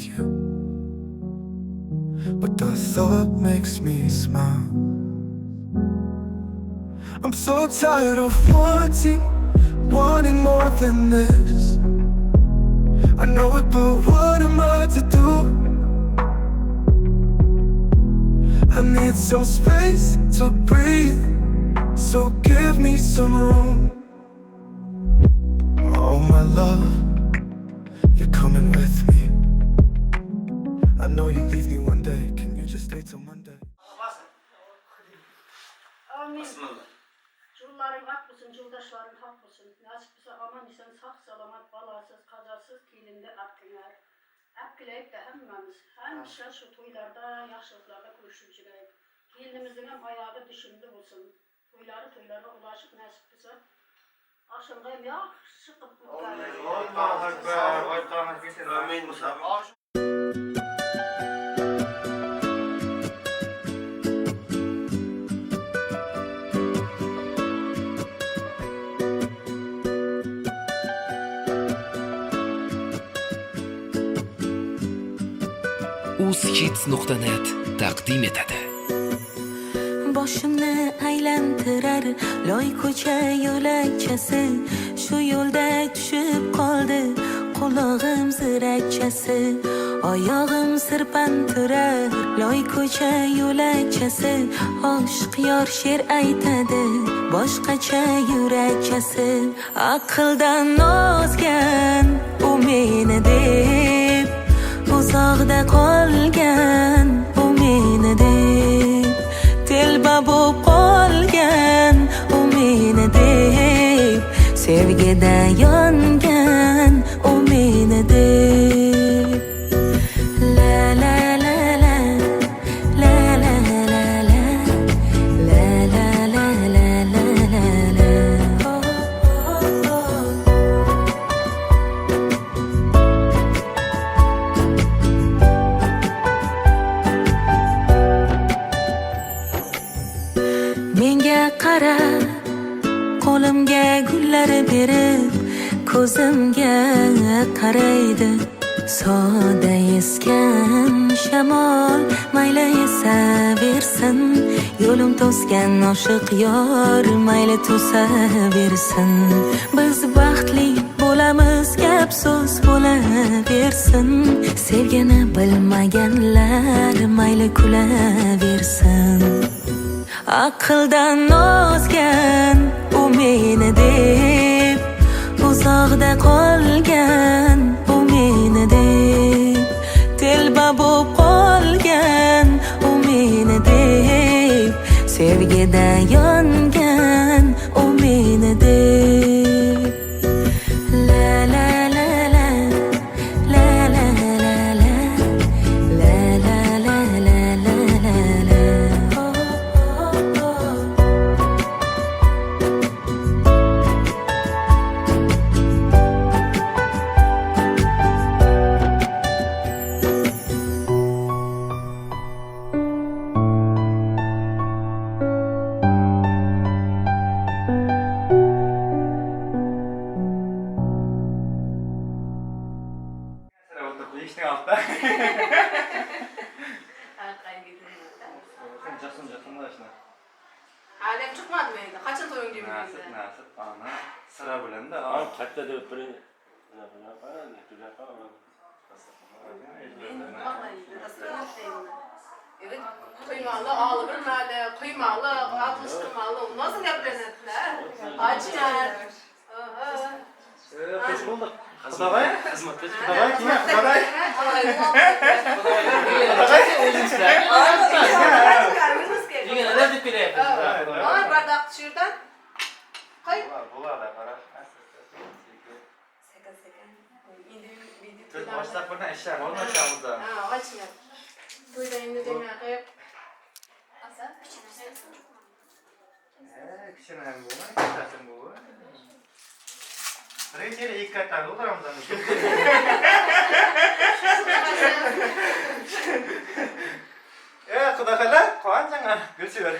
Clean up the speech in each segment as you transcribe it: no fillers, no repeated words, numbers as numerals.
without you, but the thought makes me smile. I'm so tired of wanting, wanting more than this. I know it, but what am I to do? I need some space to breathe, so give me some room. Oh my love, you're coming with me. I know you leave me one day. Can you just stay till Monday? Amin. Bismillah. Yolların hak olsun, yoldaşların hak olsun. Nasip bize aman isen sağ salamat, balasız, kazasız, kelinde apkiler. Apkileyip de hemmemiz, həmişə şu toylarda, yaxşılıqlarda görüşüb жүрeyik. Kelinimizin hem ayağı düşümlü olsun. Toyları toylara ulaşıp nasip bize. Akşamda hem yaxşı qılıp Allahu Ekber. Amin. Uzhits.net taqdim etadi. Boshimni aylantirar loy ko'cha yo'lakchasi, shu yo'lda tushib qoldi qulog'im zirakchasi, oyog'im sirpantirar loy ko'cha yo'lakchasi, oshiq yor she'r aytadi boshqacha yurakchasi, aqldan ozgan u meni deb, uzoqda qolgan u meni deb, telba bo'p qolgan u meni deb, sevgida yongan u meni deb. La la la la, la la la la, la la la la la la la. Oh, oh, oh. Menga qara, qo'limga gullar berib, ko'zimga qaraydi. Soda esgan shamol mayli esaversin, yo'lim to'sgan oshiq yor mayli to'saversin. Biz baxtli bo'lamiz, gap so'z bo'laversin, sevgini bilmaganlar mayli kulaversin. Aqldan ozgan u meni deb, uzoqda qolgan u meni deb, telba bo'p qolgan u meni deb, sevgida yongan u meni deb. La la la la, la la la la, la la la la la la la. Oh, oh, oh. Sıra oturdu. İşte altta. Sen jasın jasın da işte. Alem chiqmadimi endi? Qachon to'ying deb Nasip yuribdi? nasip ana sıra bilan da. Abi katta deb bir bunaqa bunaqa. Evet, quymalı, ağlı bilmeli, quymalı, atılıştırmalı. Ondan sonra gaplanadilar. Achinar. Hoş bulduk. Xudoy. Xudoy kim? Xudoy. Degan deb kelyapti. Ay, bardoq tushirdan. Qo'y. Bo'ladi, qara. Sekin sekin. Endi video To'rt boshlab bilan ishlar olmayapmiz. Ha, ochma. To'yda endi demay qo'yib. Kichkina ham bo'lma, kattasi ham bo'lma. Birinchi yil ikki katta o'tiramiz. E, xudo xohlasa, quvonchang, gulchilar.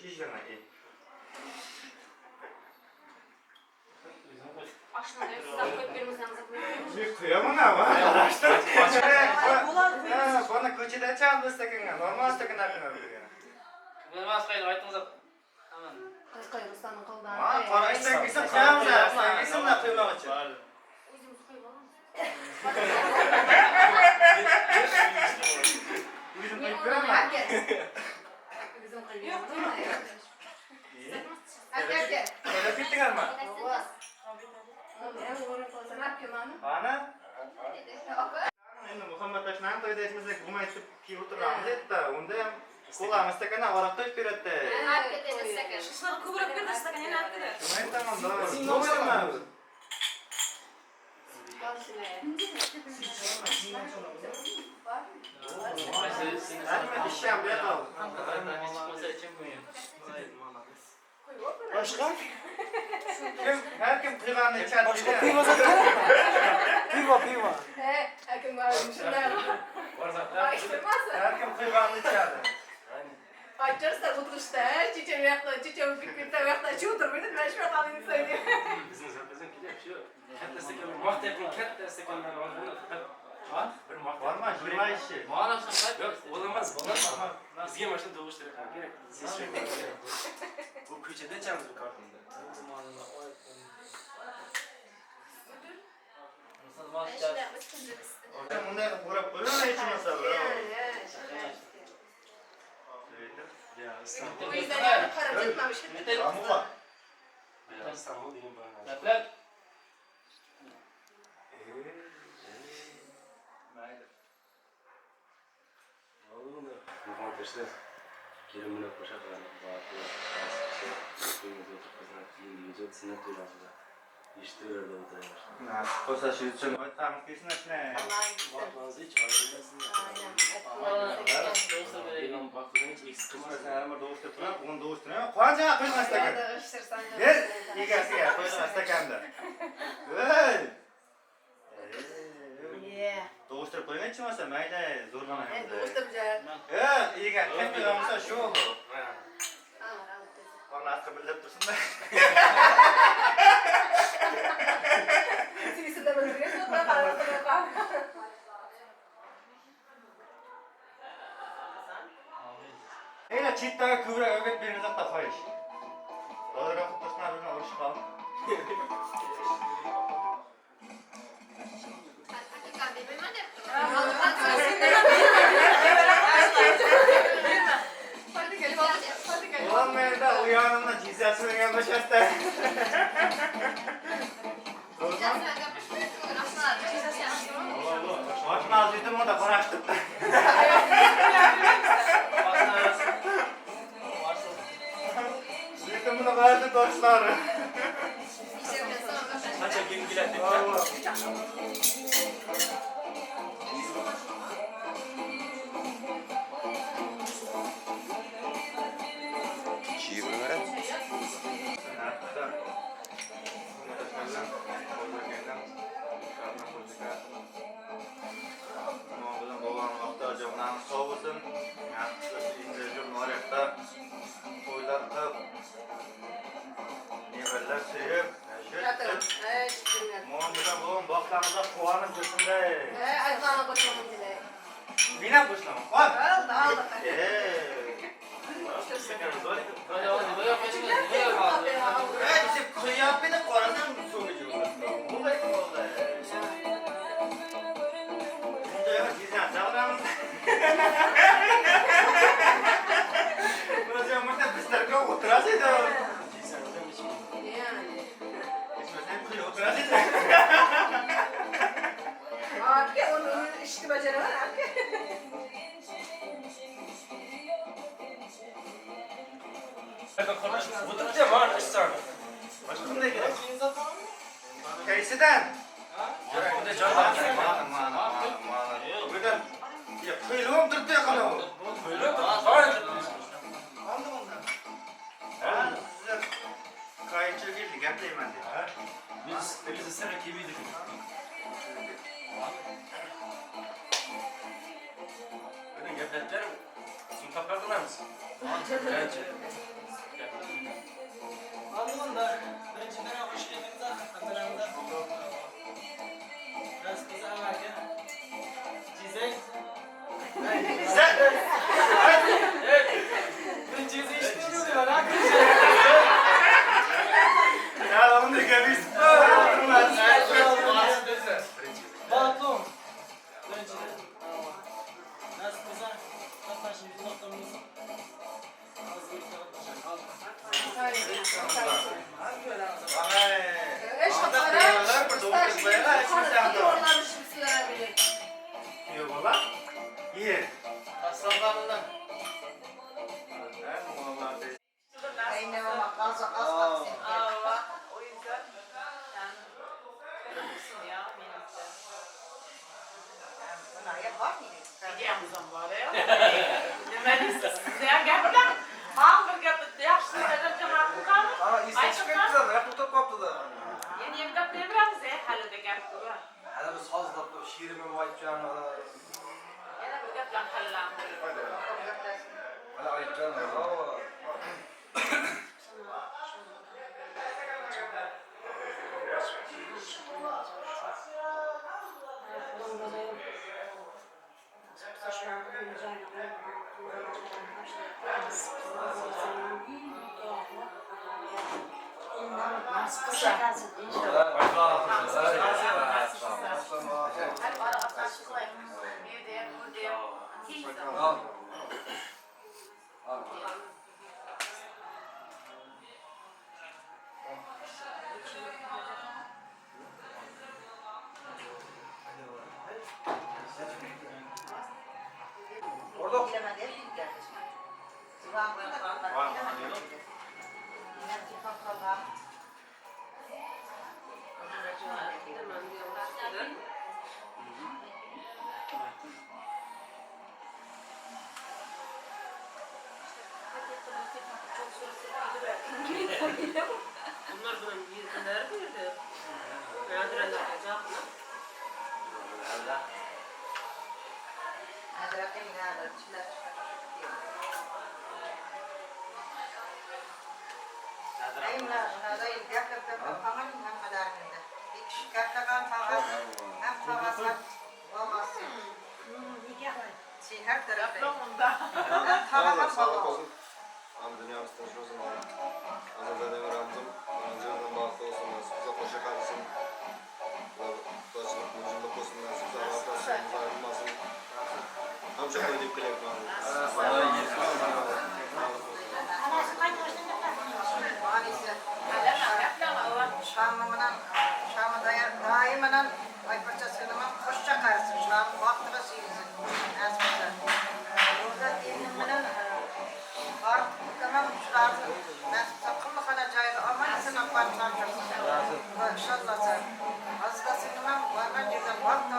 Kiyeceğim. Kıyamam ama. Bana ko'chada ichamdi stakanga, normal stakan olib bergan. Bilmas qo'ying, aytingizlar. Qo'y, Ruslanning qo'lidan. Ha, qora stakan kelsa qo'yamiz, stakan kelsa quymoq uchun. O'zimiz qo'yib olamiz. O'zim qo'yib beraman. O'zim qo'yib beraman. Aka. Qo'yib ketdinglarmi? Ana? Endi Muhammad Tashnani to'yda ichmasak bo'lmaydi deb kiyib o'tiramiz yerda. Unda ham qo'lamiz stakandan aroq quyib beradi. Shishlar ko'proq berdi, stakan yana olib keladi. Shuni aytaman, to'g'ri. Başka? Kim, her kim quyganini ichadi. Başka pivo satılır mı? Pivo, pivo. He, her kim var shunday. Her kim quyganini ichadi. Aytjarsa o'tirishda, chechem yoqda, chechem bitta yoqda ichib o'tirmaydi, mana shu yoqda inson. Bizni zapazdan kelyapti shu. Katta stakan, maqtayapman, katta stakanlar olgan faqat bir maqtay. Borma, jigirma ishi. Yo'q, o'lamas, bo'lmas. Bizga mana shuni to'g'rishtirish kerak. Bu ko'chada ichamiz bu kartonda. Bunday qilib o'rab qo'yaman ichmasa. Ya İstanbul. Bu yüzden yani qarab yetmamış. Amula. Ya İstanbul degan bahona. Muhammad Tashlab kelinini qo'sha qiladi. Qo'sa shu uchun aytamiz kelsin shuni. Qancha quygan stakan? Ber egasiga quygan stakanda. Ey! To'g'ishtirib qo'ying ichmasa mayli, zo'rlamaymiz. To'g'ishtirib ja. Ey, ega kim qo'ygan bo'lsa shu bu. Qorni asqi bildirib tursin-da. Singisida bildirgan, qarab. Ey, chetdagi ko'proq o'rgatib beringizda xohish. Hozir o'qib tursin, bilan urushib qoldim. Ulan menda u yonimda jizzasi bilan gaplashadi. Boshini yutim unda qarashtirdi. Yutim unda qarashtirdi boshlari. Qancha kelin keladi deb. Men ham qo'shilaman. Qol. Qo'yapti qarasam so'ngi bunday bo'ldi. Bunday jizan chalamiz. Buni mana bistarga o'tirasiz. Ichmasang quyib o'tirasiz. Aka, uni ishni bajaraman, aka. O'tiribdi, mana ishsan. Boshqa qanday kerak? Qaysidan? Bunda jon bor kerak. Mana, mana. Bugun quyilib turibdi qanavi. Quyilib turibdi. Oldim undan. Ha, sizlar qaychi keldi, gaplayman deb. Biz sira kelmaydi. Buni gaplatlar, sun topar qilamiz. Qancha? O yüzden yani olsun ya benim de. Demeli ya gel buradan. Al bir gap yaxshi Ana iyisi chiqibdi, rahmat topibdi. Yeni yem gap beramiz hali de gap bu. Hali biz hozir topib shirin aytgan. Yana bir gaplar hallam. Hali aytgan. Bunlar bunun yerleri verdi. Nadiranlar acaba. Am dünyamız tinch olsun, Azimzada Ramzim, Ramzimdan baxtli olsun, nasib qo'sha qarasin. Xudochilik mujillik bo'lsin, nasib salomat ayrilmasin. Hamsha qo'y deb kelyapman. Daimenen ayparçasının hoşça kalsın. Şam vaktine suyuzun. Nasipse. Orada diniminin tamam şurası. Nasipse kulluğuna caydı. Aman sen apartlar çöksün. İnşallah sen. Azgasınımam vargan yerden vakti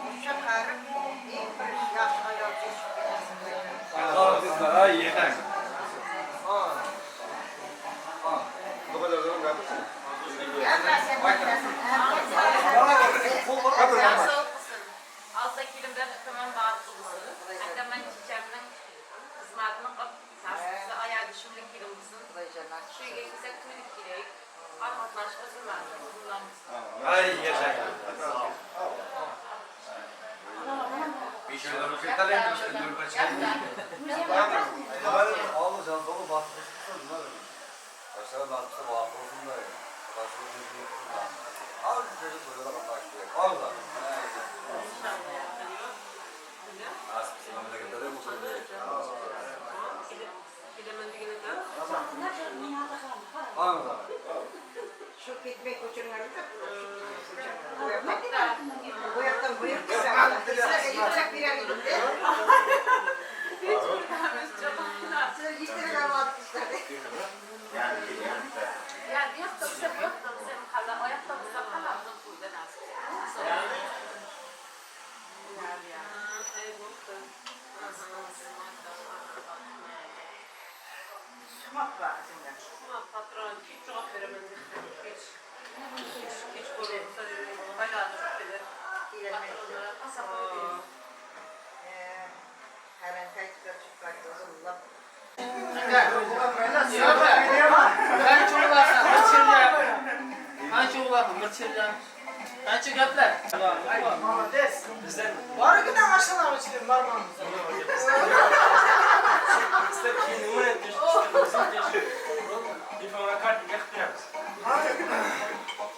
hoşça karıp iyi bir yaş ayol çeşit. Ay yeter. Azda kelimden tamam bağlı olsun. Hatta ben çiçeğimin hizmetini qilib, nasibsa ayağı düşümlük kelim bo'lsin. Shu yerga kelsak to'ylik kerak. Qatnash uzilmasin, uzunlanmasin. Ay yeter. Şu gitmek uçurları da bu yaktan bu yaktan yüksek bir yer gitti. Yani yoqda bo'lsa, bu yoqda bo'lsa, mahalla, oyoqda bo'lsa, hammamizni to'yda nasib. Sumak var içinde. Patron hiç cevap veremez. Hiç. Hiç koru. Hala çok bilir. Patronlara kasaba. Hemen kayıtlar çıkarttı. Allah. Qancha gaplar? Молодец. Bizdan Borigidan mashinalar ichida marmanmiz. Sizlar keyin nima aytishdi? Telefonga kartga qilib beramiz.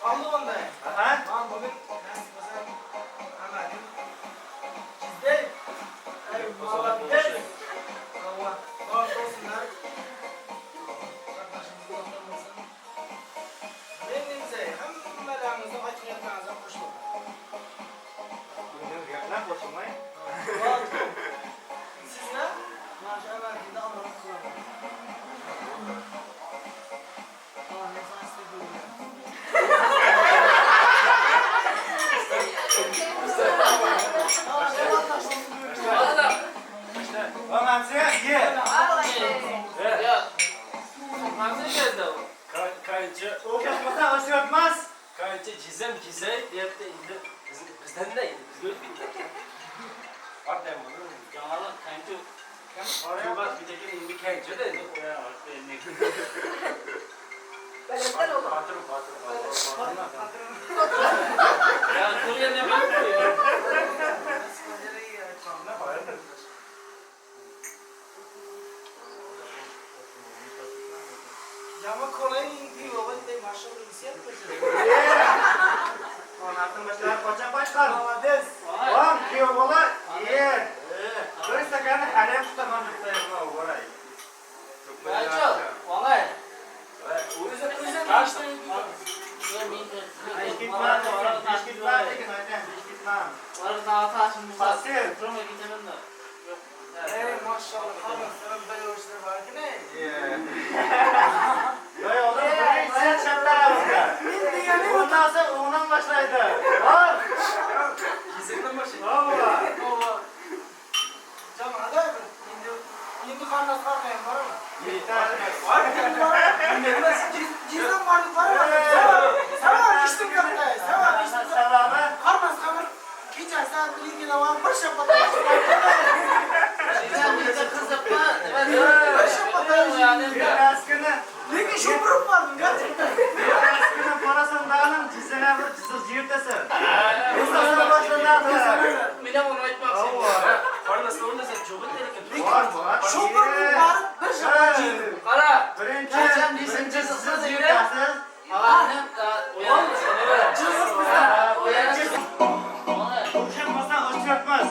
Oldi bunday. Aha. Man bugun nasib bo'lsa amadim. Jiddiy. Ay, молодец. Alloh bor bo'lsinlar. Qatnashimiz bo'lsin. Kayınço. O'xshatmasa o'xshatmas. Kayınço jizam jizay deyapti endi bizdan da endi bizga o'tib ketdi. Ortdan buni Yağlı kayınço. Oraya bir endi kayınço da endi. Balanddan oğlum. Patron patron. Ya kurye ne var? Yama kolay gibi maşallah isyan koyacağız. Onatın başlar qocha qochqan. Молодец. Vam kuyov bola yer. Bir stakanni haliyam tutaman deb boray. Kayınço, vallahi. O'zi o'zi Besh ketma, besh ketma lekin aytayım, besh ketma. Pasif. Ey maşallah. Hammasini bir o'shlar var-ku ne? Voy oğlum, birinchisi chap tarafga. Bundan so'ng o'ngdan boshlaydi. Bor. Jizakdan boshlaydi. Ova. Jamoada endi endi qarindosh qarqayam bormi? Emas, Jizam bormi bormi? Savol ichdim qarqay, savol ichdim. Sababi Qarmas qamir kechasi birga borib bir shapat. Bir shapat. ertasi Lekin sho'pirib bordim gerçekten. Ertasi kuni borasan dag'in jizana bir jiz yirtasan. O'zini boshlanadi. Men ham uni aytmoqchi. Qarindoslar o'rnasa jo'g'it lekin. Bor, bor. Sho'pirib borib bir shapat yedim. Qara. Birinchi siz yirtasiz. O'xshatmasdan o'xshatmas.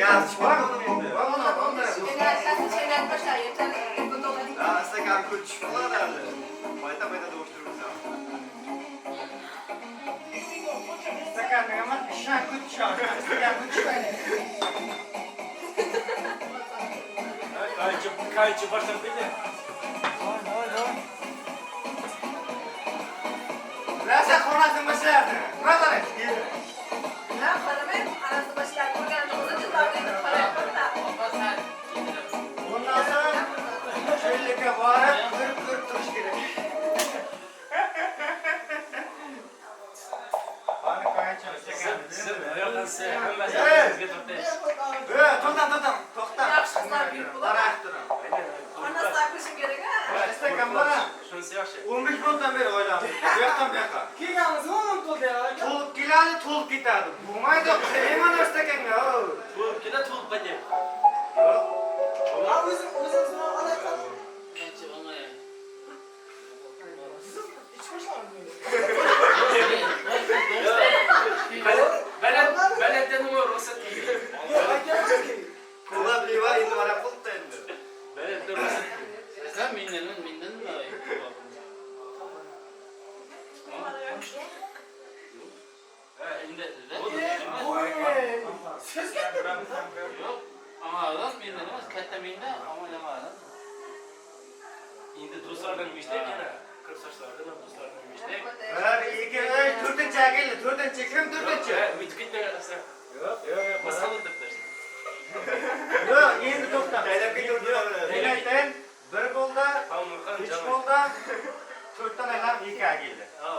Gaz chiqmadi endi. Bor uni, uni. Stakan ko'p tushib qoladi hali. Mayda-mayda tovushtirib. Stakanni emas, ishdan ko'p tushadi. Stakan ko'p tushmaydi. Kayınço, kayınço boshlab ketdi. Rosa xonasini boshlardi. Nima qarang? Ben qaramayman, qarasi boshlar ko'rgan o'zi jillarni qarayapman-da. Bundan so'ng cho'llikka borib, ko'rib-ko'rib turish kerak. Qani kayınço, Siz oyoqdan hammasi bizga tortaysiz. To'xta, to'xta, to'xta. Yaxshi qizlar buyuk bo'ladi. Qarab turing. Onaslar ko'rishim kerak ha. Stakan bor. Shunisi yaxshi. 15 minutdan beri o'ylandi. Bu yoqdan bu yoqqa. Kelganimiz 10 minut bo'ldi ya. To'lib keladi, to'lib ketadi. Bo'lmaydi, qiyin stakanga. To'lib keladi, to'lib qaytadi. Yo'q. Ha o'zim o'zim qalay qildim. Ichib boshladim. Baland, balanddan nima ruxsat keldi? Yo'q, aytyapman-ki. Kola piva endi mana qildi endi. Balanddan ruxsat keldi. Sen mendan mendan nima? Endi Siz ketdingiz. Yo'q, amadan mendan emas, katta menda, ammo nimadan? Endi do'stlardan mishtak yana. Kir sochlardan ham do'stlardan mishtak. 1, 2, 3, to'rtinchi keldi, to'rtinchi. Kim to'rtinchi? O'tib ketmagan asar. Yo'q, yo'q, yo'q. Masalni deb tashla. Yo'q, endi to'xta. Haydab ketaveradi. Men aytayin, 1 bo'ldi, 3 bo'ldi, 4 dan aylanib 2 keldi. Ha.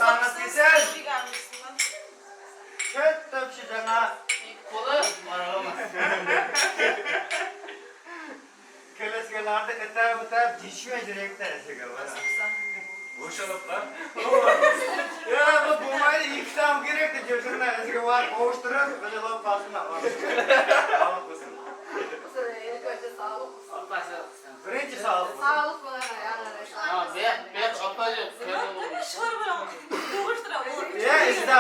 Aytganingiz kelsin. Katta kishi jana Qo'li marhamat. kelesgalarni itab-itab jishmay jurakda esiga. Bo'shaliblar. Ya bu bo'lmaydi, ikkita ham kerak deb shundan esiga borib qovushtirib, bilib qolsin. Sog'lik bo'lsin. İlk önce sağlık olsun. Opasi. Birinchi sog'lik bo'lsin. Sağlık bo'ladi, yani. Ha, bu yoq opajoq. Ya, izda.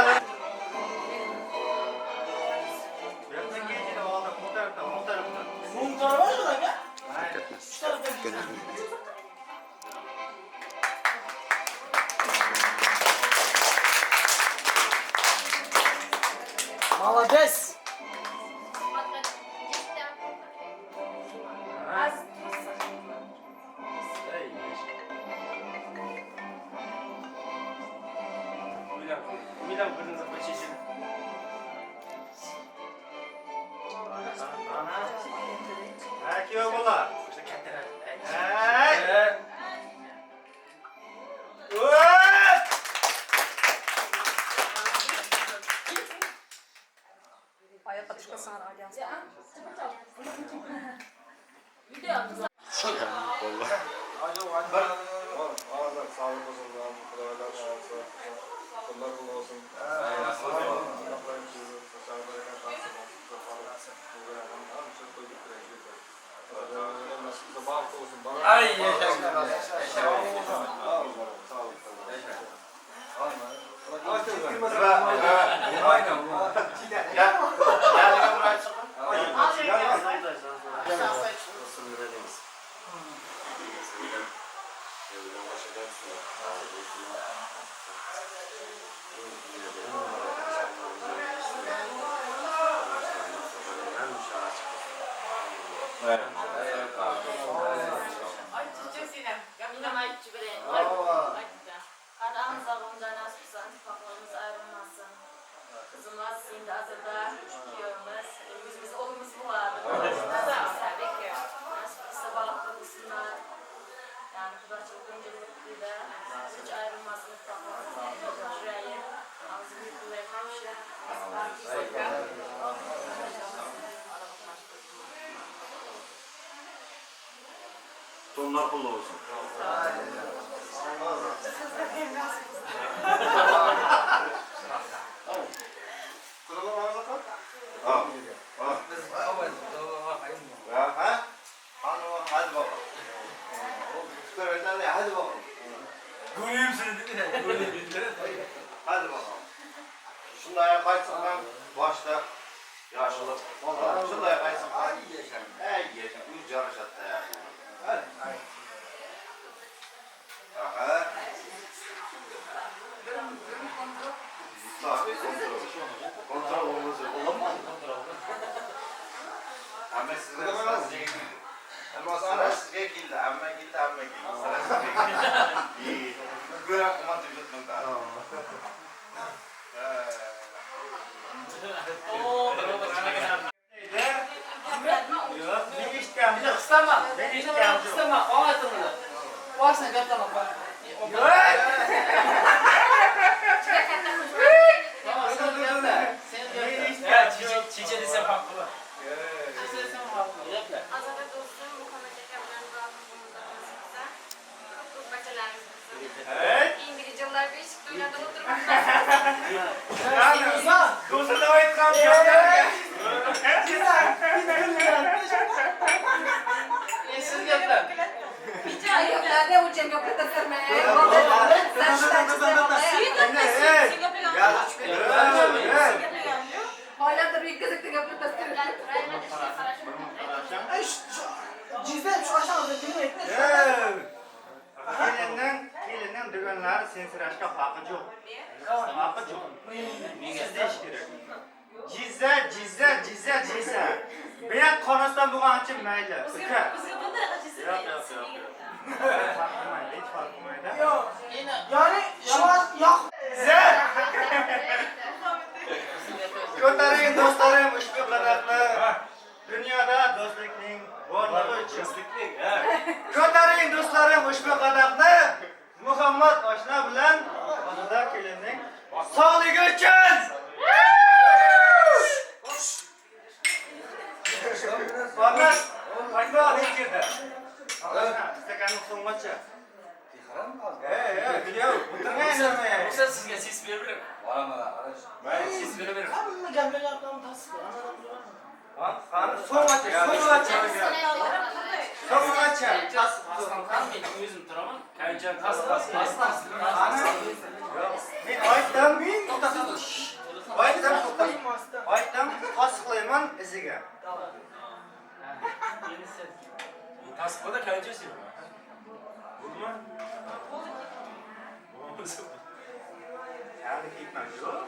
Bu yoqdan keldi, oldi, o'ng tarafdan, o'ng tarafdan. O'ng taraf var aka? Uch tarafdan. Молодец. Az tursa. Ey, O'ylab ko'ring. O'ylab ko'rdingiz, bir chechildi. Kuyov bola. Hey! Oy! Oyoqqa tushqasan alyans. Sağlık olsun, Kullar olsun. Ay yaşa. Tonlar pullu olsun. Hadi bakalım. Hadi bakalım. Göreyim seni dedi. Hadi bakalım. Şundaya kaçsın başta yaşlı. Şundaya kaçsın. Ay yaşam. Ey yaşam. Üç yarış hatta ya. Hadi. Aha. Tabii kontrol. Kontrol olmaz. Olamaz mı? Ama sizge Sıra sizge keldi, amma keldi, amma keldi. Sıra sizge keldi. Ko'ra quvonib yuribman. Yo'q, men eshitganim yo'q. Qistama. Men qistama, omatimni. Boshini gaplama. Yo'q. Tamam, sen gapla. Sen gapla. Chicha desam haq bo'lar. Chicha desam haq bo'lar. Gapla. Ozoda do'stim Muhammad aka bilan muloqotimizda ko'p bachalarimiz bo'lsin. Keyingi yillar beshik to'ylarda o'tirib Do'stlar aytgan Siz gapla. Gaplarni o'lcham gapirtirmay. Holatda yetkazib gapirtirmay. Kelinning dugonlari sensirashga haqqi yo'q. Haqqi yo'q. Siz deyish kerak. Jizza, jizza, jizza, jizza. Bu yoq qonasdan bo'lgani uchun mayli. Uka. Yo'q, yo'q, yo'q. Farq qilmaydi, hech farq qilmaydi. Yo'q. Ya'ni yo'q. Jizza. Ko'taring do'stlarim ushbu qadahni. Dunyoda do'stlikning borligi uchun. Do'stlikning, ha. Ko'taring do'stlarim ushbu qadahni. Muhammad oshna bilan Ozoda kelinning sog'ligi uchun. Muhammad, qaytma oling kirdi. Stakanni so'nggacha. Ey, kuyov, o'tirmang. Ruxsat sizga ses berib beraman. Ses berib beraman. Hamma gaplarni tasdiqla. Qani so'nggacha, so'nggacha. So'nggacha. Tas qani men o'zim turaman. Kayincham tas tas tas tas. Men aytdim, men to'xtasin. Aytdim, to'xtasin. Aytdim, tasdiqlayman iziga. Tasdiqlada kayincha sen. Bo'ldimi? Bo'lmasa. Ya'ni ketman, yo'q.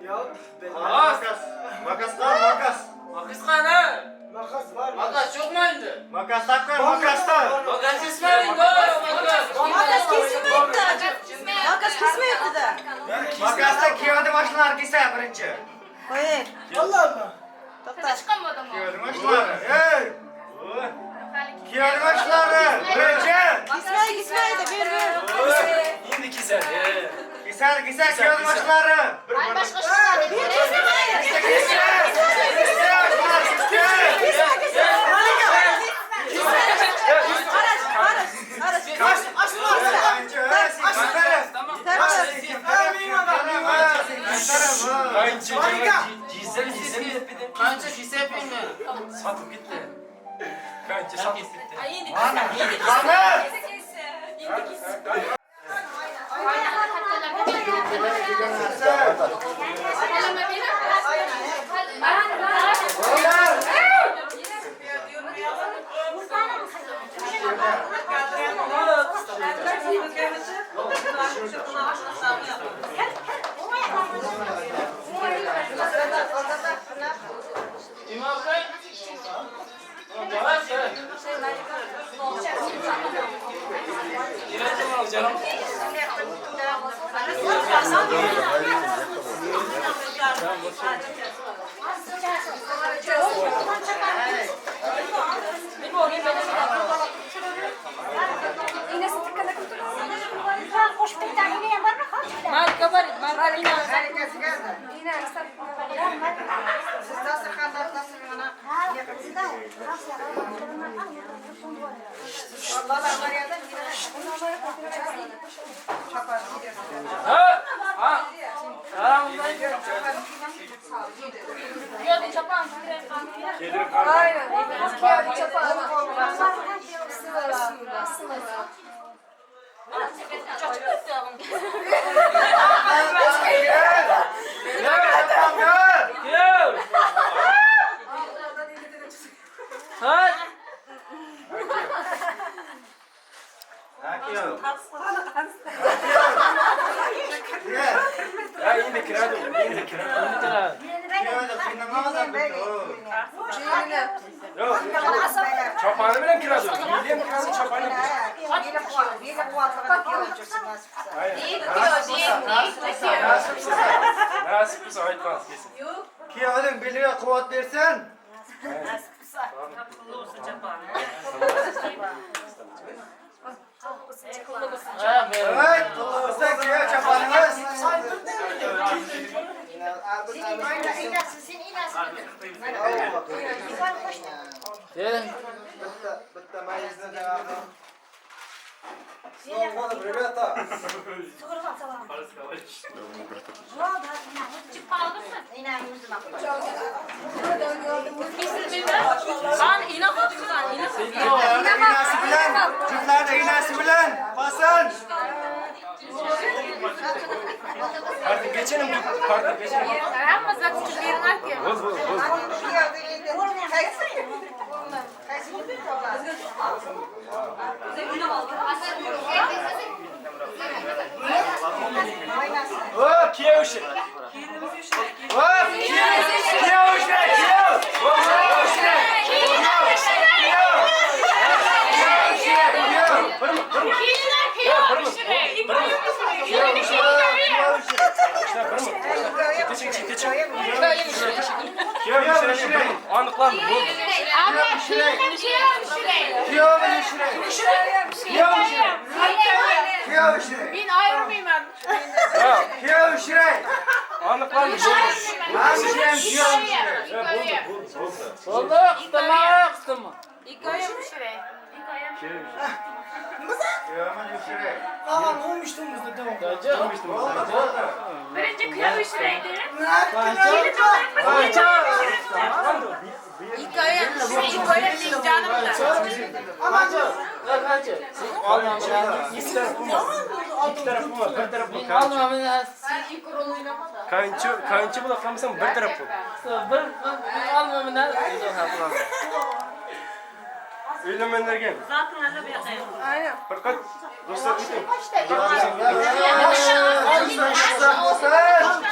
Yo'q. Makas. Makas qani, makas. Makas qani? Makas bor. Makas yo'qmi endi? Makas taqqa, makasda. Makas kesmaydi, makas. Makas kesilmayapti. Makas kesilmayapti-da. Makasda kiyovni mashinalar kelsa birinchi. Qo'ying. Allohmi? To'xta. Kiyovni mashinalari. Ey! Kuyovni birinchi. Kesmaydi, ber, ber. Endi kesadi. Kesadi, kesadi kuyovni boshlari. Boshqa Kesa, kesa. Kesa, kesa. Qancha kesyapman? Sotib ketdi. Qancha sotib ketdi. Endi Qani? Chopani bilan kiradi. Beli ham kiradi, chopani ham Nasib bo'lsa aytmas kelsin. Kuyovning beliga quvvat bersin. Evet, qulluqsa kuyov choponimiz. Bitta mayizni janobi. С Новым годом, ребята! Iynasi bilan, juftlarni iynasi bilan basin. Kartni kartni kechirim. Hamma zapchib beriladi. Bo'z, bo'z, bo'z. O, kuyov ishi. O, kuyov ishi, kuyov. Kuyov ishi. Kuyov. Kuyov ishi, kuyov. Kuyov ishi. Kuyov ishi. Aniqlandi, bo'ldi. Kuyov ishi. Kuyov ishi. Kuyov ishi. Men ayirmayman. Kuyov ishi. Aniqlandi, bo'ldi. Kuyov ishi. Bo'ldi, qistirma, qistirma. Ikkoyim pishirey. Kuyovni ishi. Tamam, olmuştum bizde, devam. Birinchi kuyov pishiraydi. Ikkoyim, ikkoyim canimda. Qancha? Ikki taraf bo'lma, bir taraf bo'l. Qancha, qancha bo'la qolmasam bir taraf bo'l. Bir olma bilan Uylanganlarga. Faqat do'stlar ayting.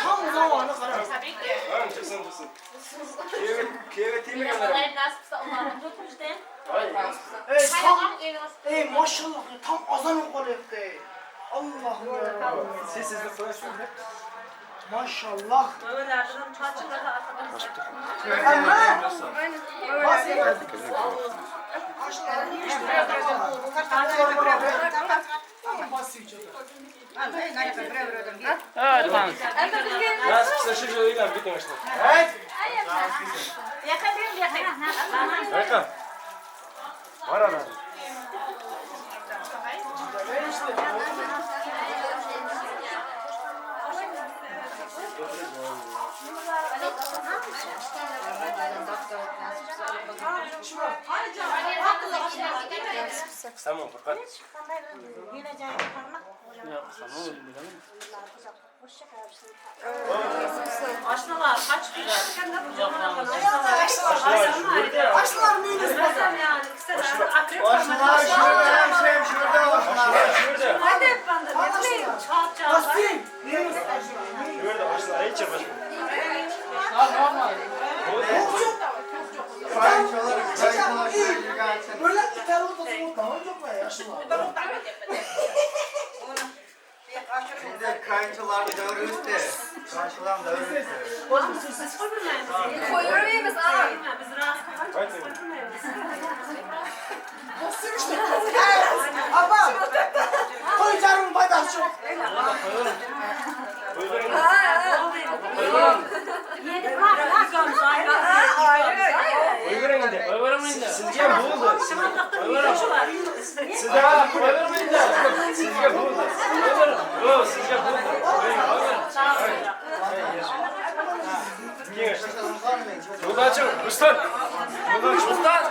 Tam zamanı qara. Chiqsin, chiqsin. Kuyovga tegmaganlar. Ey, tam, ey maşallah, tam azan o'qilyapti. Allah'ım ya. Sessizlik qilasiz. Maşallah. Ama Tamam, faqat. Oshnalar qochdilar. Oshnalar minus. Oshnalar shurda, hem shurda oshnalar. Shurda. Basting. Shurda oshnalar hech boshqa. Böyle iterli tozunu yok mu yaşlılar? Endi kayınçolarni davri o'tdi. Kayınçolarni davri o'tdi. Qo'yavermaymiz, a. Biz rost Apa? To'y jarım foydasi yo'q. Qo'yavering endi. Qo'yavering endi. Sizga bo'ldi. Sizga qo'yavering endi. Sizga bo'ldi. Yo'q, sizga bo'ldi. Kengash. Yo'ldoshim, Ruslan. Yo'ldoshim, Ruslan.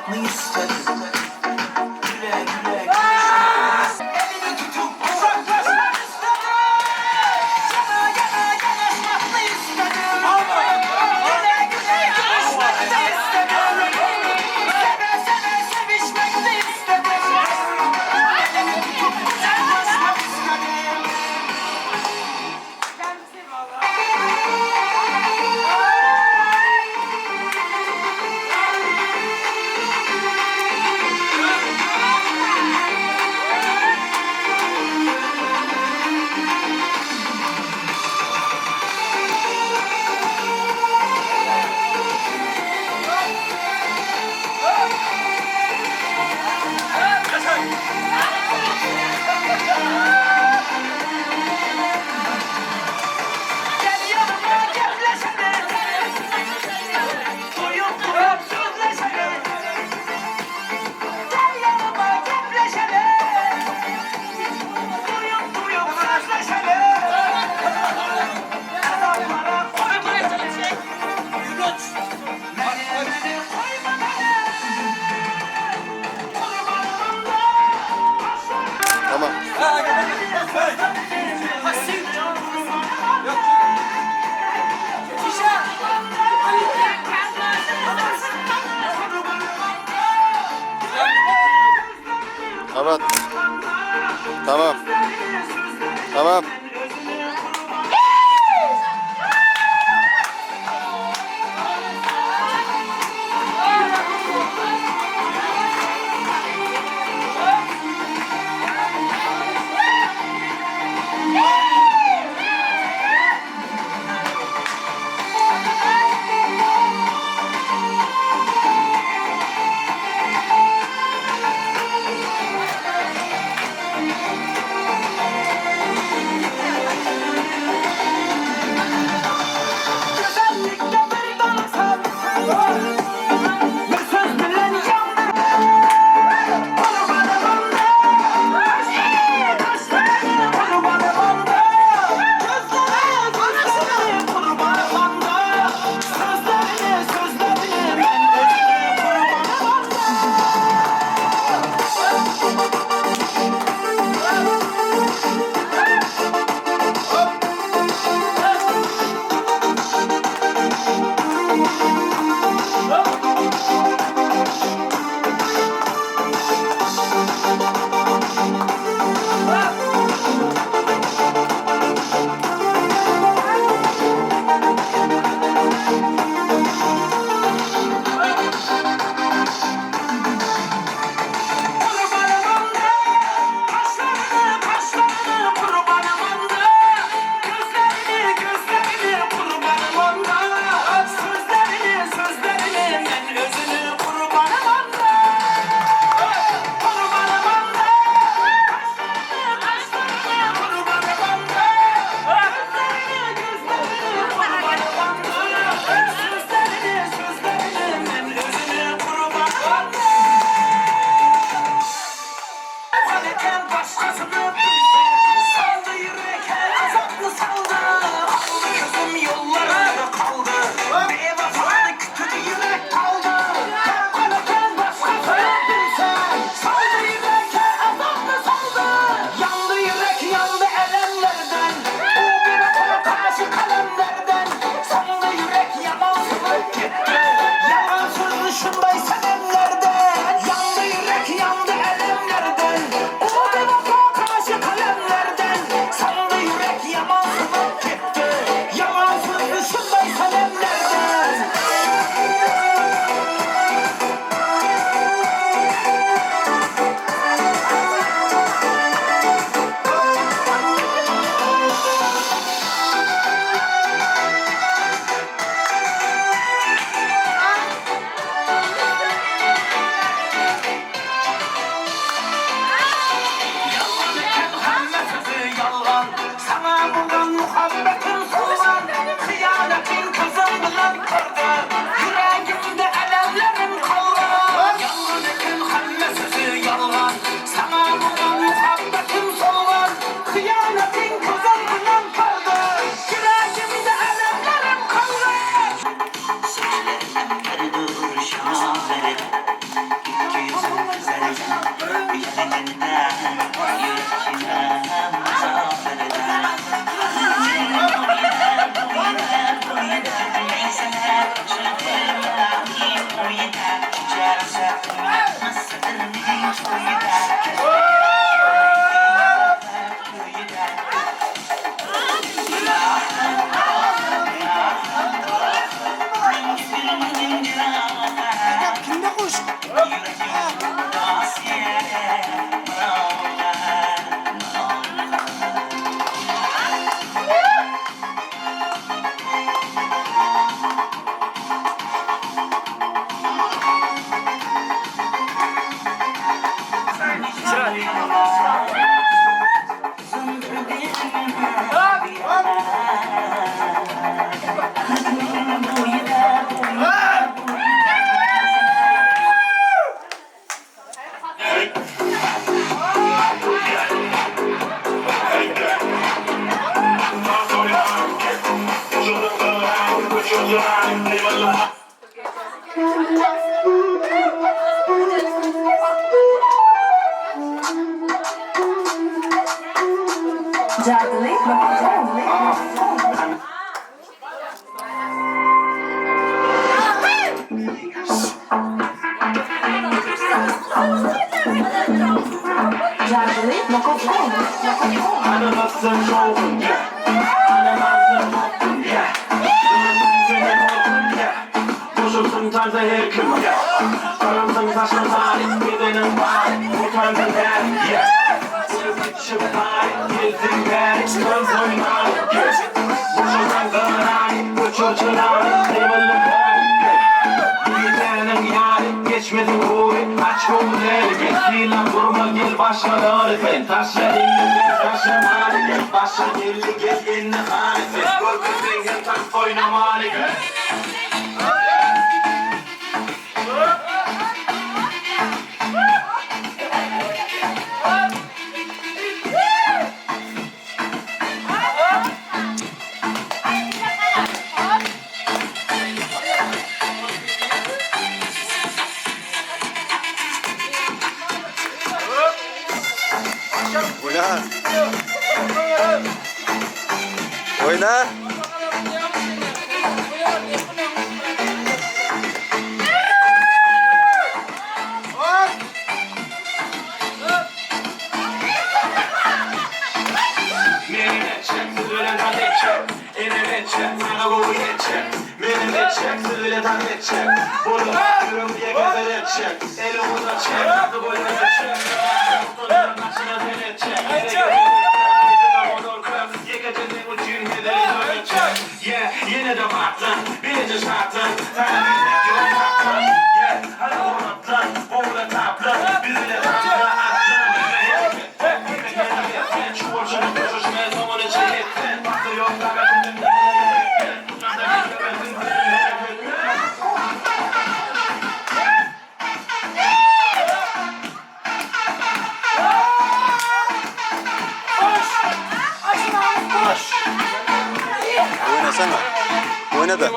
Yaşamak mı istedim? Güle güle gülüşmek. Elini tutup uzaklaşmak istedim. Yana yana yanaşmak mı istedim? Güle güle gülüşmek de istedim. Seve seve sevişmek de istedim. Elini tutup uzaklaşmak istedim. Gel yanıma gepleşelim. Duyup duyup sözleşelim. Gel yanıma gepleşelim. Duyup duyup sözleşelim. Adamlara koyma beni. Meni meni koyma beni. Kurbanım da Tamam. Kapat. Tamam. Tamam. Jadli.com. Jadli.com. Sometimes I hear come, yeah. O'yna. O'yna. Oynasana. Oyna da.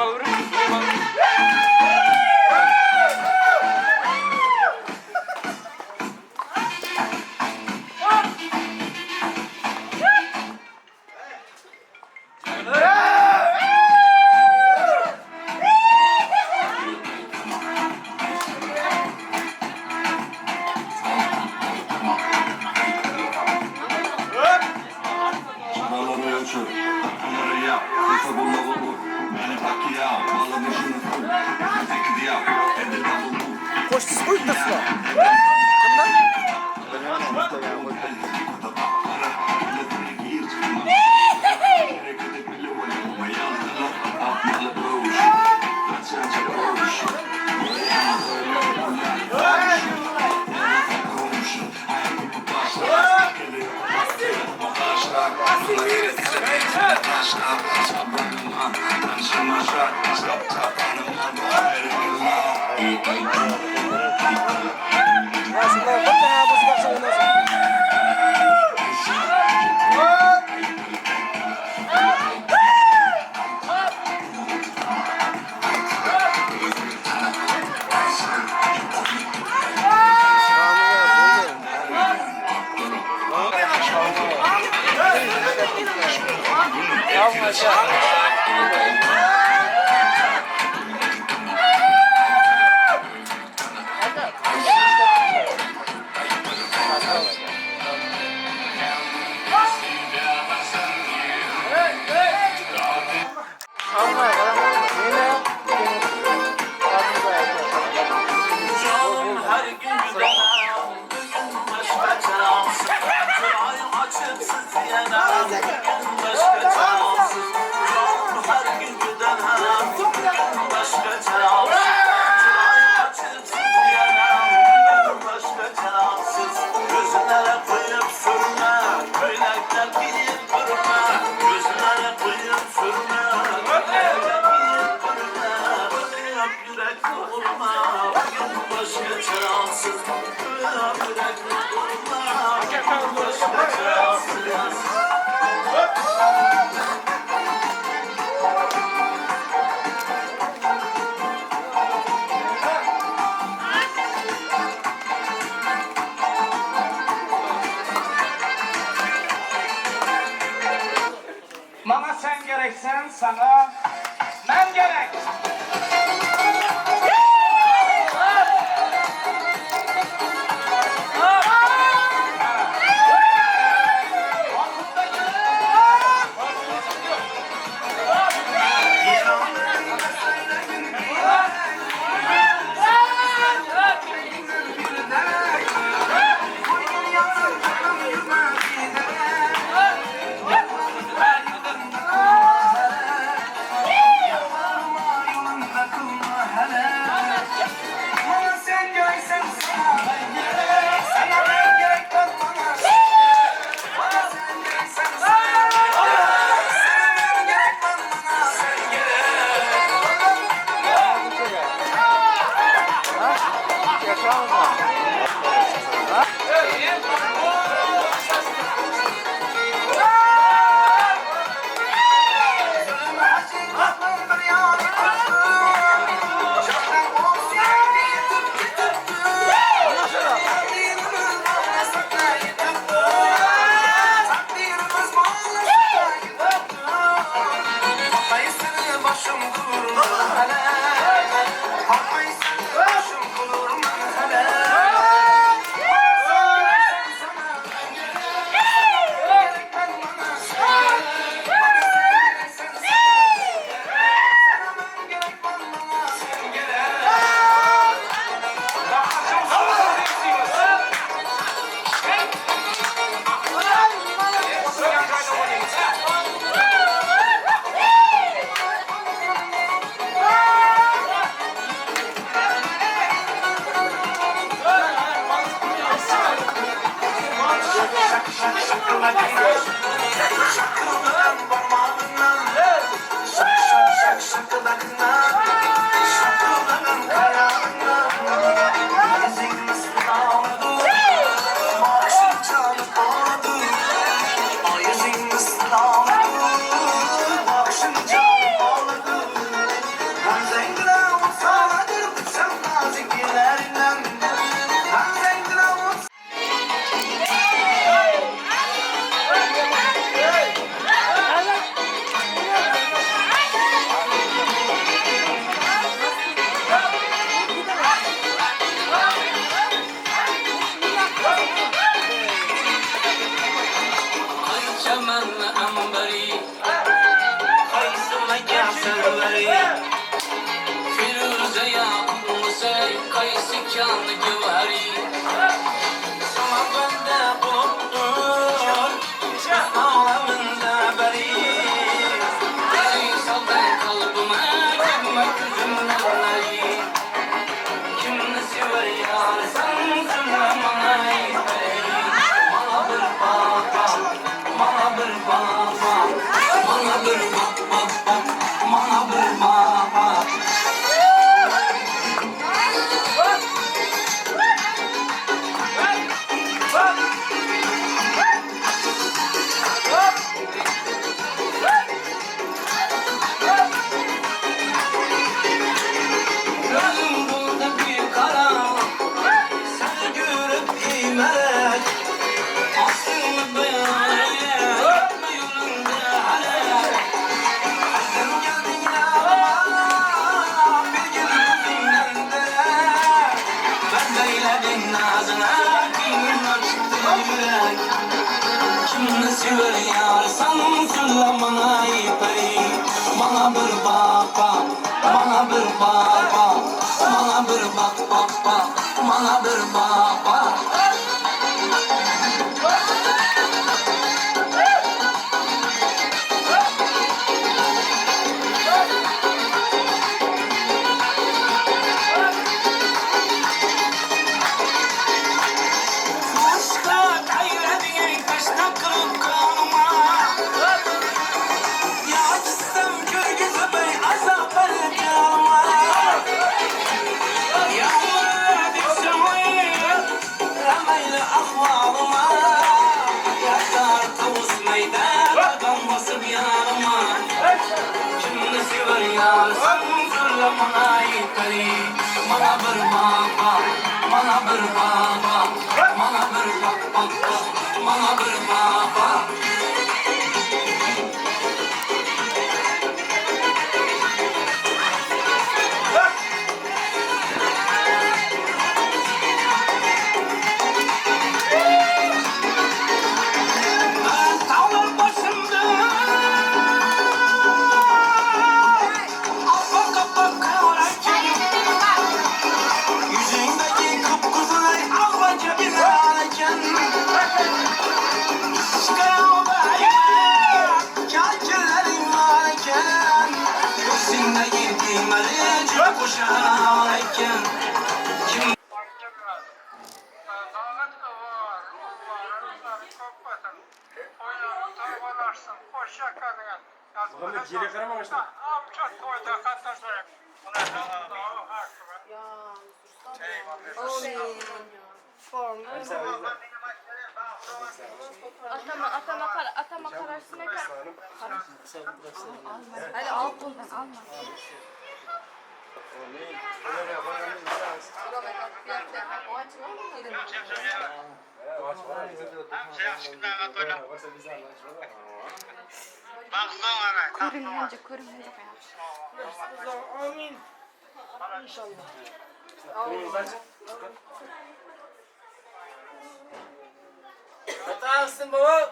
Qo'shsiz qo'yib turibsizlar. Mana sen gereksen sana men gerek. Mana bir baba, mana bir baba. Atama kararsın Hadi al koldan alma. Ko'ringuncha ko'ringuncha yaxshi. Amin. İnşallah. Hatasın baba.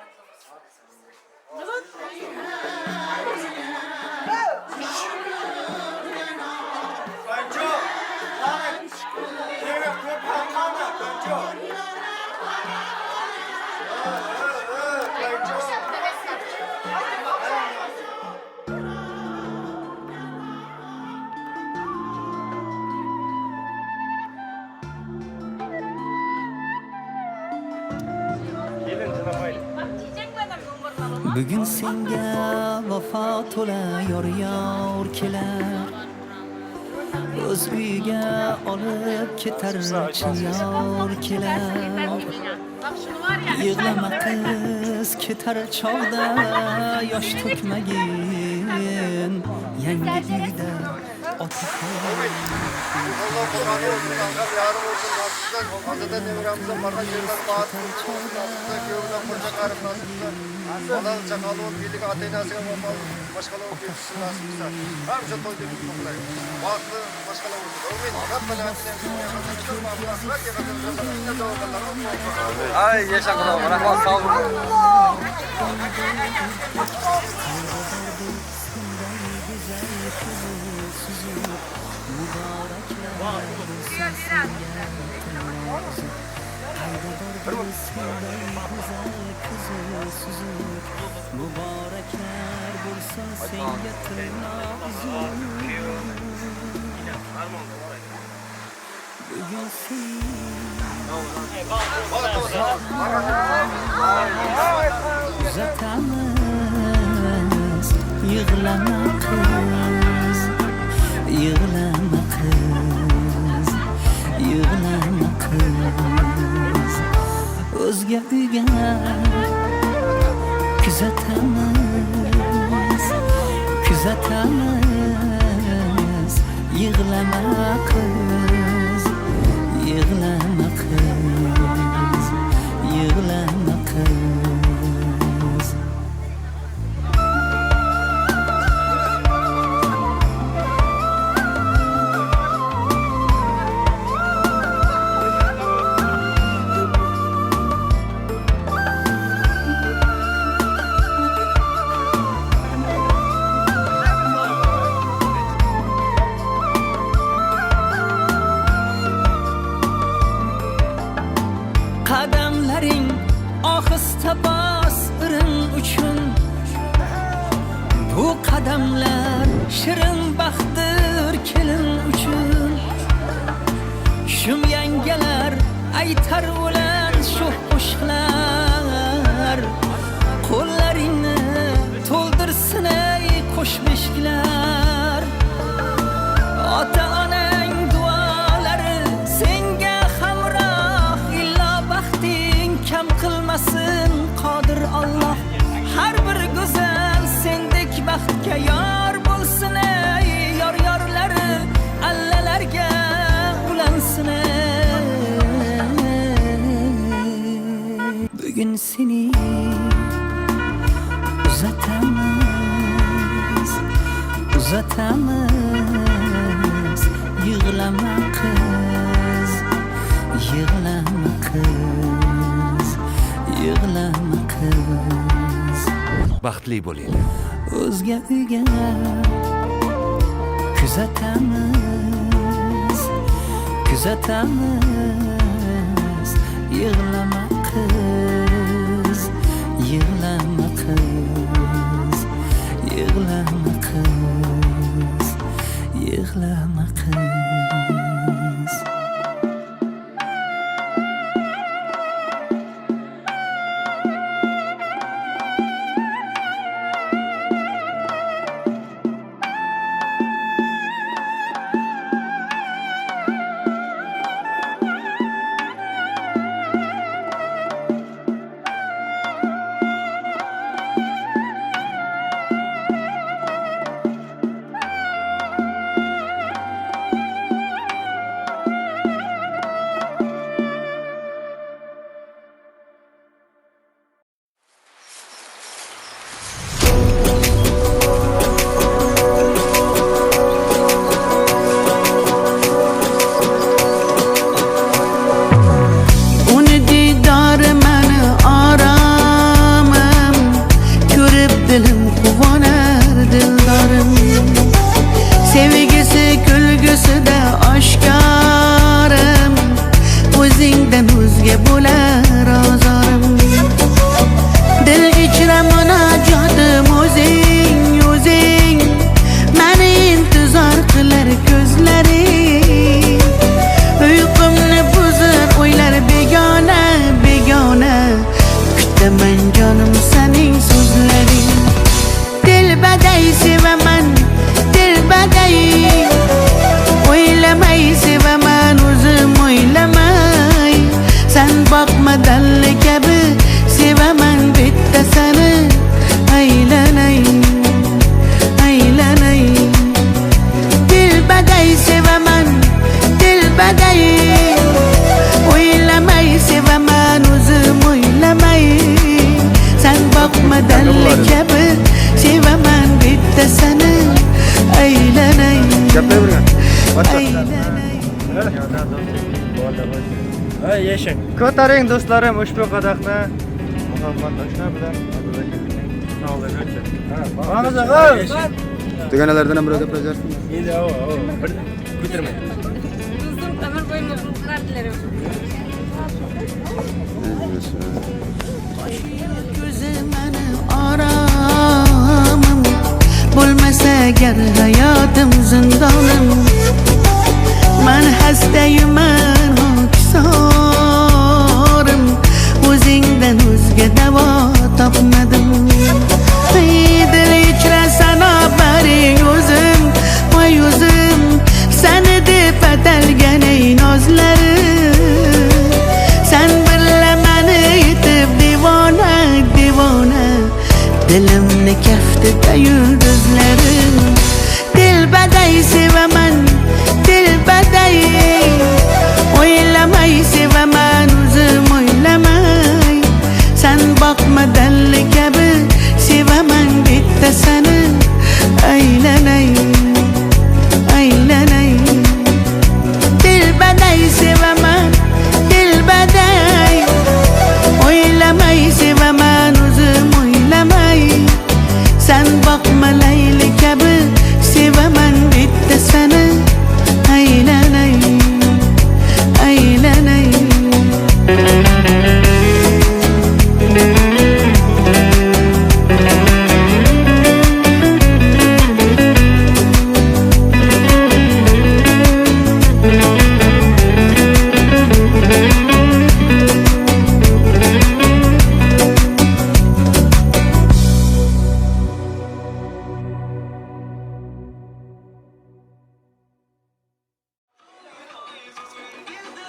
Bugun senga vafo to'la yor yor kelar, o'z uyiga olib ketar chin yor kelar. Yig'lama qiz, ketar chog'da yosh to'kmagin, yangi uyda ota Allah kurbanı olsun, kankam yarım olsun, nasipler, Hazreti Nebiramızın bardak yerden bağıt olsun, nasipler, köyümden kurca karım nasipler, Allah'ın çakalı olup, birlik ateynasına vafalı, başkalı olup, yetişsin nasipler. Hemşe toy deyip tutmaklar. Bağıtlı başkalı olsun. Amin. Rabbena atina fid dunya haseneten ve fil ahireti haseneten ve qina azaban nar. Ay yaşa Xudo, rahmat, sog' bo'ling. Muboraklar bo'lsin senga tirnoq uzun. Bugun sen uzatamiz, yig'lama qiz, yig'lama qiz, yig'lama qiz. O'zga uyga kuzatamiz, kuzatamiz, yig'lama qiz, yig'lama qiz, yig'lama qiz. Qadamlaring ohista bos irin uchun, bu qadamlar shirin baxtdir kelin uchun. Shum yangalar aytar o'lan shu qo'shiqlar, qo'llaringni to'ldirsin ey qo'sh beshiklar. Ota onang duolari senga hamroh, illo baxting kam qilmasin qodir Alloh. Har bir go'zal sendek baxtga yor bo'lsin ey yor yorlari allalarga ulansin ey. Bugun seni uzatamiz, uzatamiz, yig'lama qiz, yig'lama qiz, yig'lama qiz. Baxtli bo'linglar. O'zga uyga kuzatamiz, kuzatamiz, yig'lama qiz, yig'lama qiz, yig'lama qiz, yig'lama qiz. Dilim quvonar dildorim. Sevgisi kulgusida oshkorim, o'zingdan o'zga bo'lar ozorim. Dil ichra munojotim o'zing, o'zing, mani intizor qilar ko'zlaring. Uyqumni buzar o'ylar begona, begona, kutaman jonim sening so'zlaring. Dilbaday sevaman, dilbaday, o'ylamay sevaman o'zim o'ylamay. San boqma dalli kabi sevaman bitta seni, aylanay, aylanay. Dilbaday sevaman, dilbaday, o'ylamay sevaman o'zim o'ylamay. San boqma dalli kabi sevaman bitta seni, aylanay, aylanay. Ha, yashang. Ko'taring do'stlarim ushbu qadahni Muhammad Oshna bilan Abdullakinning sog'lig'i uchun. Boramiz og'a. Dugonalardan ham birov gaplashasiz. Endi o, o, bir ko'tarmang. Do'stim ömür boyu mutluluklar dilerim. Ko'zi mani oromim, bo'lmasa agar hayotim zindonim. Man xastayman hokisorim, o'zingdan o'zga davo topmadim. Ey dil ichra sanobaring o'zim, voy o'zim, seni deb atalgan ey nozlarim. San birla mani yetib devona, devona, dilimni kaftida yulduzlarim. Dilbaday sevaman, dilbaday, o'ylamay sevaman o'zim o'ylamay. San boqma dalli kabi sevaman bitta seni, aylanay, aylanay. Dilbaday sevaman, dilbaday, o'ylamay sevaman o'zim o'ylamay. San boqma Layli kabi sevaman bitta seni, aylanay, aylanay.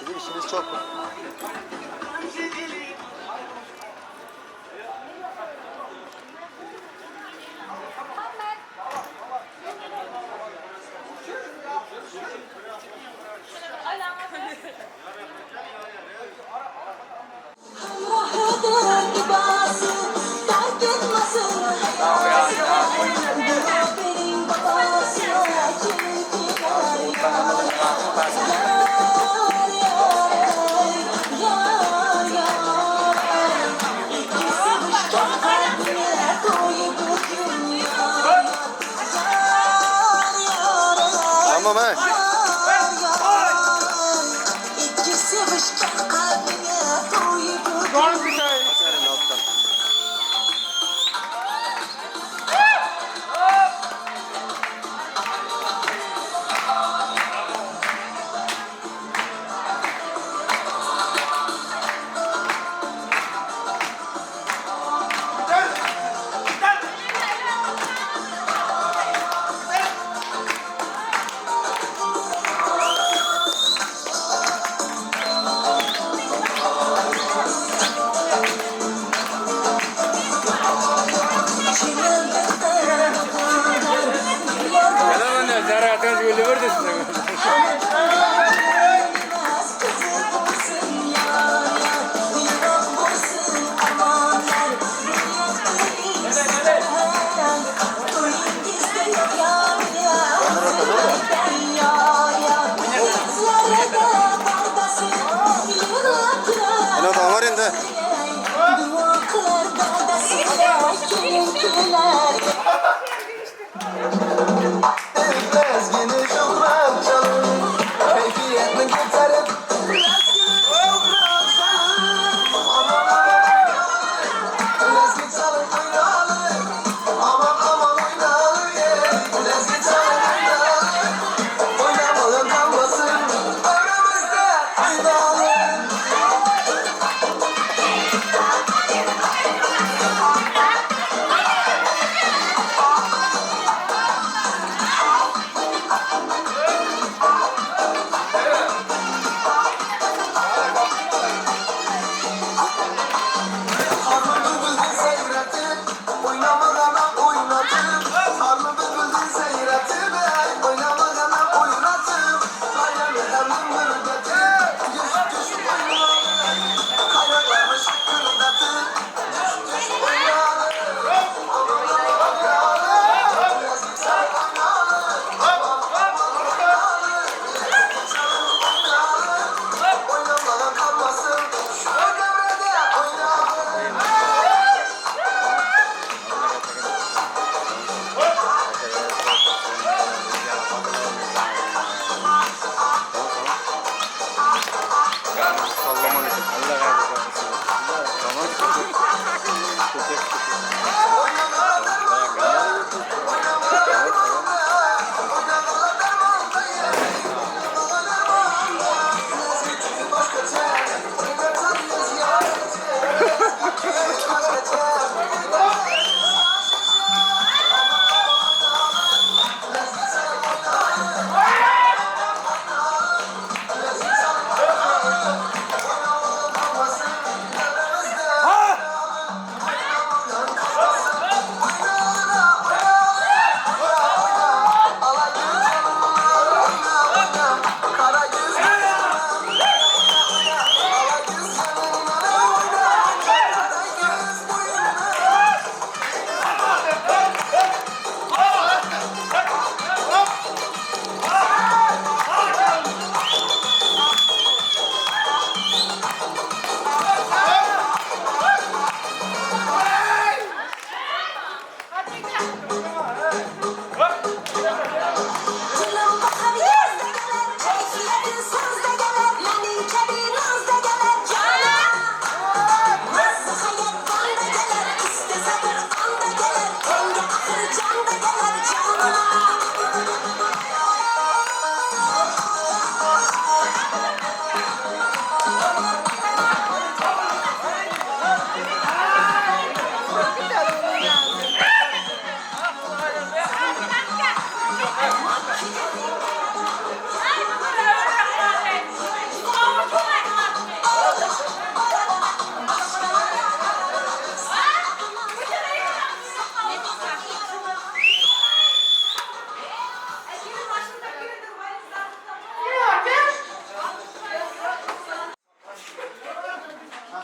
Bizim işimiz çok. Tamam he. Alttan. Ana damar endi.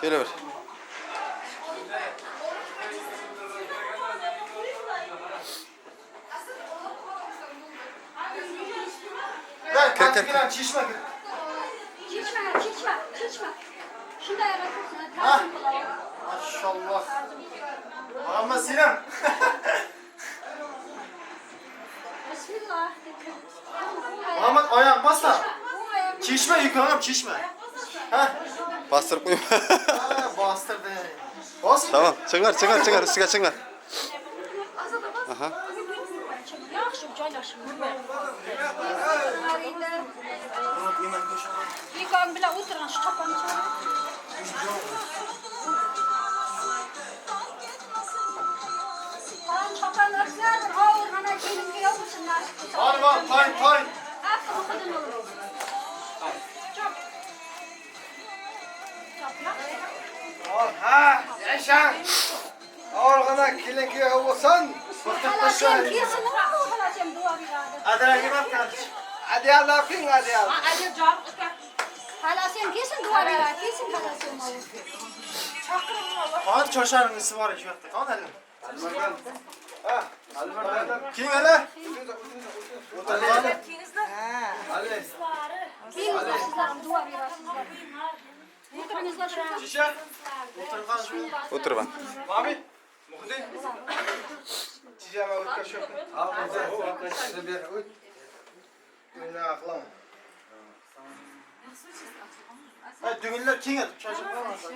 Kelaver. Kir, kir, kir. Chishma kir. Chechma, chechma, chechma. Shunday ta'zim qilaman. Mashalloh. Muhammad Sinan. Bismillah. Muhammad oyoq bosma. Chishma yukarı chishma. Ha? Bostirib qo'yma. Ha, bostirdi. Bosing. Tamam, chiqinglar, chiqinglar, chiqinglar, ustiga chiqinglar. Aha. Yaxshi joylashib. Ikon bilan o'tirgan shu choponni chiqar. Chopon örtlar, og'ir mana kelinga yopilsin nasib bo'lsa. Bor, bor, toy, toy. Aql xudin olur. Chop. Chop, yaxshi. Ha, yashang. Og'irgina kelin kuyov bo'lsin. Halasem kelsin, halasem duo beradi. Adragim qilish. Adyalni qing, adyal. Adyal javob qilgan. Halasem kelsin duo beradi, kelsin halasem. Qon chosharning isi bor shu yoqda. Qon hali. Ha, Keyin hali. O'tirib. Ali. Kelinglar sizlar duo berasizlar. O'tiringizlar shu. Shisha. O'tirgan shu. O'tirib. Mami, Muhiddin. Chijama o'tga shu. O't. O'yna qilaman. Ha, düğünler keyin shoshib qolmasin.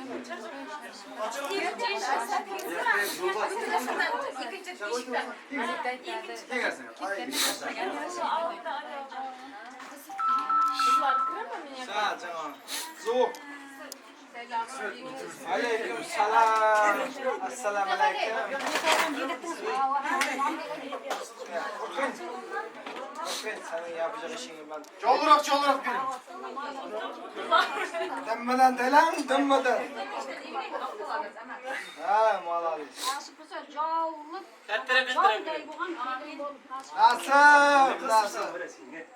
Sağ canım. Zo'r. Alaykum salom. Assalomu alaykum. O'qing, sening yapacak ishingni ben. Cholroq, cholroq bering. Dimmadan delang, dimmadan. Ha, молодец. Nasib bo'lsa jolib, jonday bo'lgan kelin bo'lib nasib. Nasib, nasib.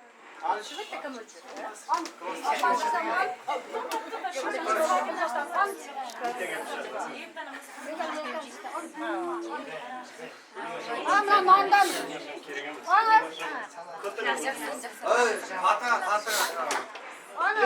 Ana nondan. Ana. Ata, ata. Ana.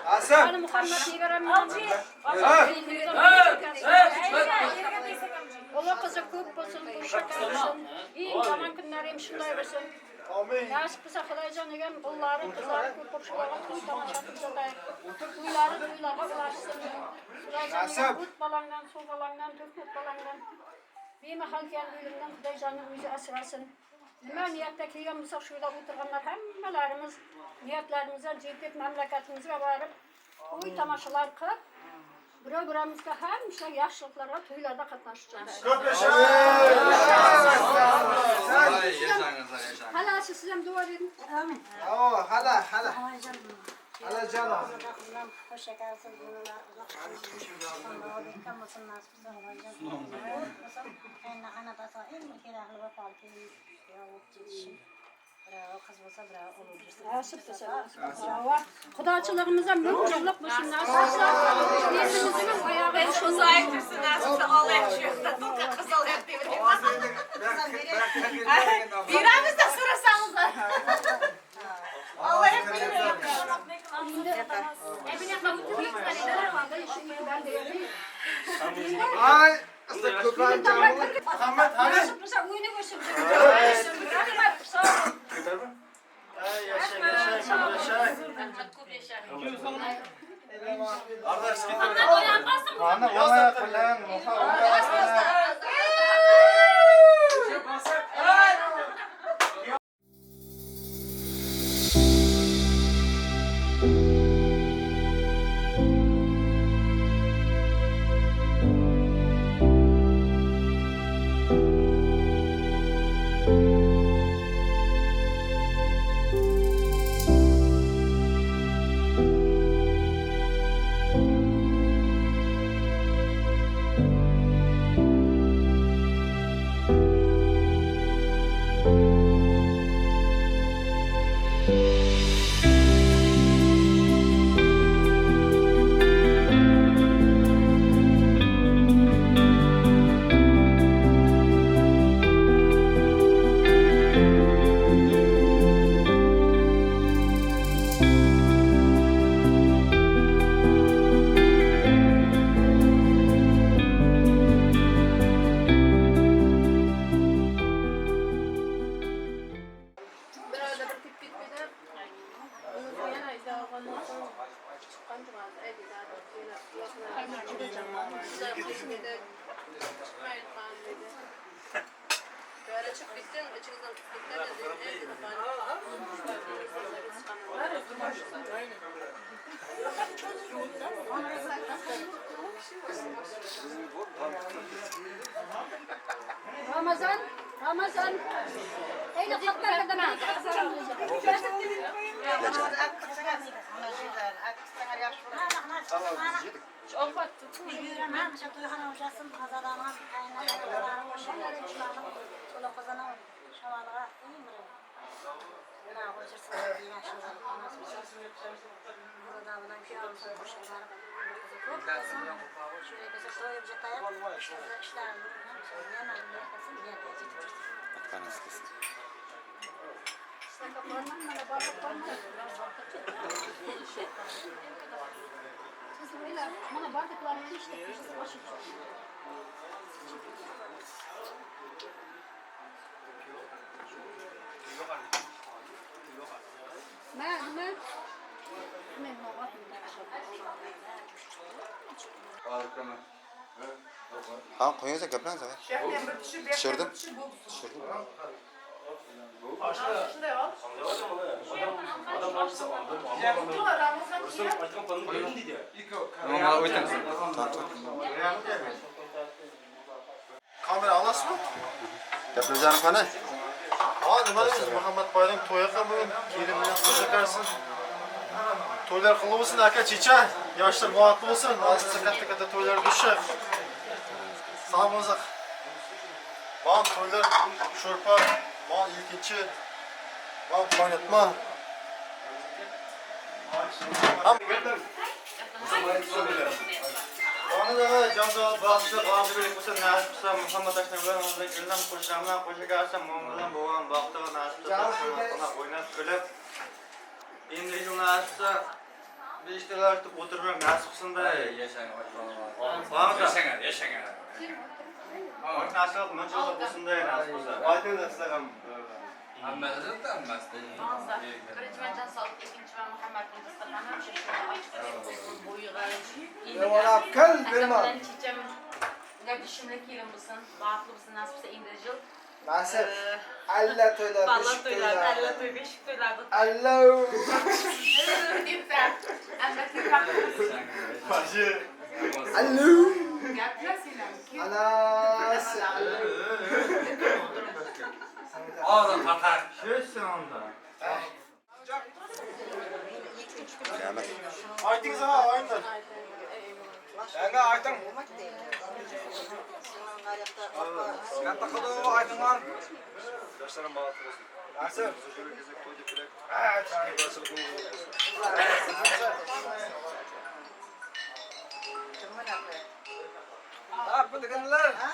Asım. Muhammed Ola qizi ko'p bo'lsin, qo'shiq bo'lsin. Eng yomon kunlar ham shunday bo'lsin. Amin. Nasib bo'lsa Xudojon degan qo'llari, qizlari ko'p bo'lib shularga to'y tomosha qilib to'ylari to'ylarga ulashsin. Xudojon degan o't balangdan, suv balangdan, tuhmat balangdan, bemahal kelgan o'limdan Xudojonning o'zi asrasin. Nima niyatda kelgan bo'lsak, shu yerda o'tirganlar hammalarimiz niyatlarimizdan jetib mamlakatimizga borib to'y tomoshalar qilib, birov-birovimizga hamisha yaxshiliklarga, to'ylarda qatnashishamiz. Ko'p yashang. Halasi siz ham duo bering. Amin. Oo, hala, hala. Hala canım. Nasip bo'lsa. Xudochiligimizga ming yillik bo'lsin nasib bo'lsa. Etimizning oyog'i Beramiz da so'rasangiz. Allah hep bilir. Ay, ko'plar canlı. Muhammad hali. Nasip bo'lsa uyni ko'rsin. Rahmat, sog' bo'ling. Ay, yashang, yashang, yashang. Qardosh ketaver. Mana o'may qiling, o'may qiling. Ramazan, Ramazan. Ha, qo'yingizda gaplansa. Tushirdim. Tushirdim. Kamera olasizmi? Gaplashamiz qani? Ha, nima deymiz? Muhammad boyning to'yi ham bugun kelin bilan qo'sha qarsin. To'ylar qilib bo'lsin aka checha, yoshlar baxtli bo'lsin. Nasib katta-katta to'ylar tushib. Sog' bo'lsin. Bon to'ylar sho'rpa, bon ikkinchi, bon qaynatma. Ona da baxtli, baxtli bo'lsin, nasib qilsa Muhammad aka bilan o'zida kelinam qo'shamdan qo'sha qarsa, mo'min bilan bo'lgan baxtli va nasib qilsa, o'ynab kulib. Endi yil nasib qilsa 5 talar tutib o'tirib nasib qilsin-da. Yashang, Yashang, yashang. Nasib muncha bo'lsin-da nasib qilsa. Aytinglar sizlar ham. Hammasi hammasi. Birinchi man jon sog'lik, ikkinchi man Muhammadning dasturxoni o'sha checham tushimli kelin bo'lsin, baxtli bo'lsin, nasib qilsa endi yil. Nasib. Alla to'ylar, Balla to'ylar, alla to'y, beshik to'ylar. Alla. Debdi. Albatta. Allo. Gaplasinglar. Anas. Oğlum tatar. Shuysan onda. Rahmat. Aytingiz ha, aytinglar. Yanga ayting. Katta xudo aytinglar. Yoshlarim baxtli bo'lsin. Nasib. To'y deb kerak. Ha, bu deganlar. Ha?